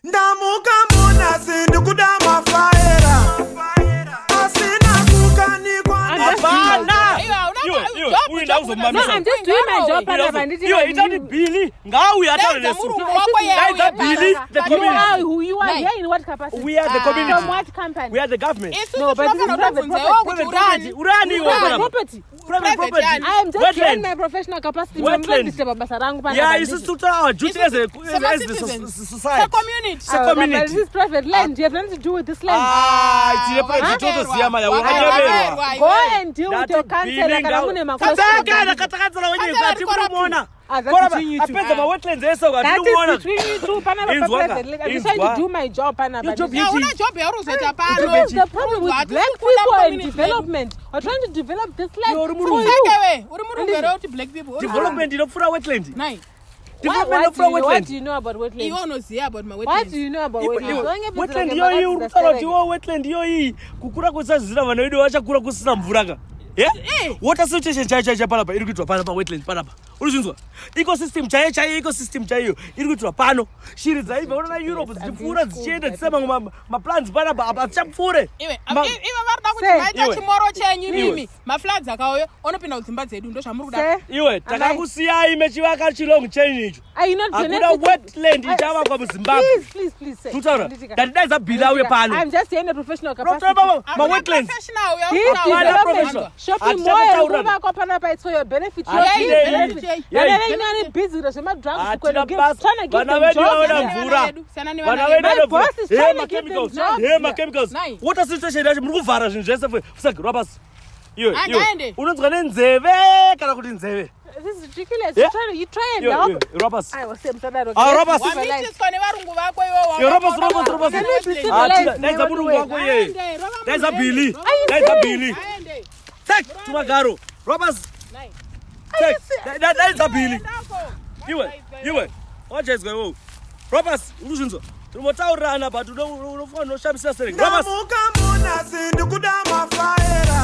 Ndamuka munasi ndikuda mafaera asina kukanikwa. Hapana. Iwe, hauna Iwe, job, iwe, job, uyu job ndauzomamisa. No, I'm just doing my job panapa. Handiti Iwe, ita kuti Billy ngauye ataure Daidza nesu. murungu wako iye Daidza auye Billy, panapa. the You community. are who you are Nai. here in what capacity? We are the Ah. community. From what company? We are the government. Isusu No, but this is tinofanira private kutobvunza iwewe kuti Private urani. property. Urani iwe Private panapa. property. Private Private property. yani. I am just doing Wetland. my professional capacity. Wetland. Ndinoda basa rangu panapa. Yeah, isusu tikutora our duty as a as the Sema-citizens. society. Secommunity. Se- community. This is private land. You have nothing to do with this land. Ah, tine private Wakaberwa. totoziya maya Wakaberwa. wakanyeberwa. Go iwe. and deal with Ndati your councillor Billy kana ngau- mune Katakana, makwestions. katakadzana wenye Katakana kati corrupt. munomuona. Ah, that's Kora between you two. apedza mawetlands ese That is ukatinomuona. between you two. Panapa Inzwa ka, private land. I'm just trying inzwa. to do my job panapa. Your job Yeah, is- hauna job yauri kuzoita pano. This is the problem with Hatisi black kuda people and community development. We're trying to develop this land Iwe uri for murungu. you. Seke we, uri murungu here kuti black people. Uri Development inopfuura wetland. Nai, Development What inopfuura do you, what wetland. do you know about wetlands? iwe unoziva about my What wetlands. do you know about Iwe- wetlands? iwe, Wange wetland bvunzira iyoyi uri kembakadzi kutaura kuti dzastereke. iwo wetland iyoyi kukura kusazvizira vana vedu vachakura kusina mvura ka. Yeah? Eh. Water situation chaiyo chaiyo panapa iri kuitwa panapa wetland panapa. Uri zvinzwa? Ecosystem chaiyo chaiyo ecosystem chaiyo iri kuitwa pano. Shiri dzaibva unoona Europe dzichipfuura dzichienda dzisina mamwe maplants panapa apa adzichapfuure. Iwe, iwe vari kuda kuti Sei. maita Iwe. chimoro chenyu Iwe. imimi. Mafloods akauya onopinda kudzimba dzedu ndozvamuri kuda. Sir, Iwe Amai. takakusiyai mechivaka chilong chain icho. Are you not Hakuna benefiting? wetland I- ichavakwa muZimbabwe. Please, please, please, sir. Tutaura. Handitika. Ndatidaidza Billy auye pano. I'm just here in a professional capacity. Rotoba Hakuna mawetlands. professional uya This uri kutaura. development, professional. shopping Hatichataura. mall irikuvakwa panapa it's for your benefit. Your Hatidei. kids' benefit. Yeah. Vana venyu vari busy kuita zvemadrugs Hatina kuenda give- basa. trying to give Vana them vedu jobs. vaona here. mvura. Vana vedu, siyana nevana Vana vedu. vedu My vane boss is mvura. trying Hey, to give them machemicals. jobs Hey, here. machemicals. Nai. Water situation yacho muri kuvhara zvinhu zvese fusagirwa pasi. Iwe, Ah, iwe. ngaende. Unonzwa nenzeve kana kuti nzeve. This is ridiculous. Yeah. You try and Iwe, help. iwe, irwa pasi. Aiwa, sir, musadaro. Ah, Let's Robert. be civilized. Wamitiswa nevarungu vako iwe. Iwe, Robert, Robert, Robert. Can we be Ah, civilized? tina- daidza murungu wako iyeye. Aende, rova Daidza munhu Billy. aende, rova Daidza serious? Billy. Aende. Take tumagaro. Robert. Nai. Take. Daidza Billy. Endako. Iwe, iwe. Wajaidzwa iwewe. Robert, uri kuzvinzwa? Tinombotaurirana but unofanira unoshamisira sereki. Robert. Ndamuka munasi ndikuda mafaera.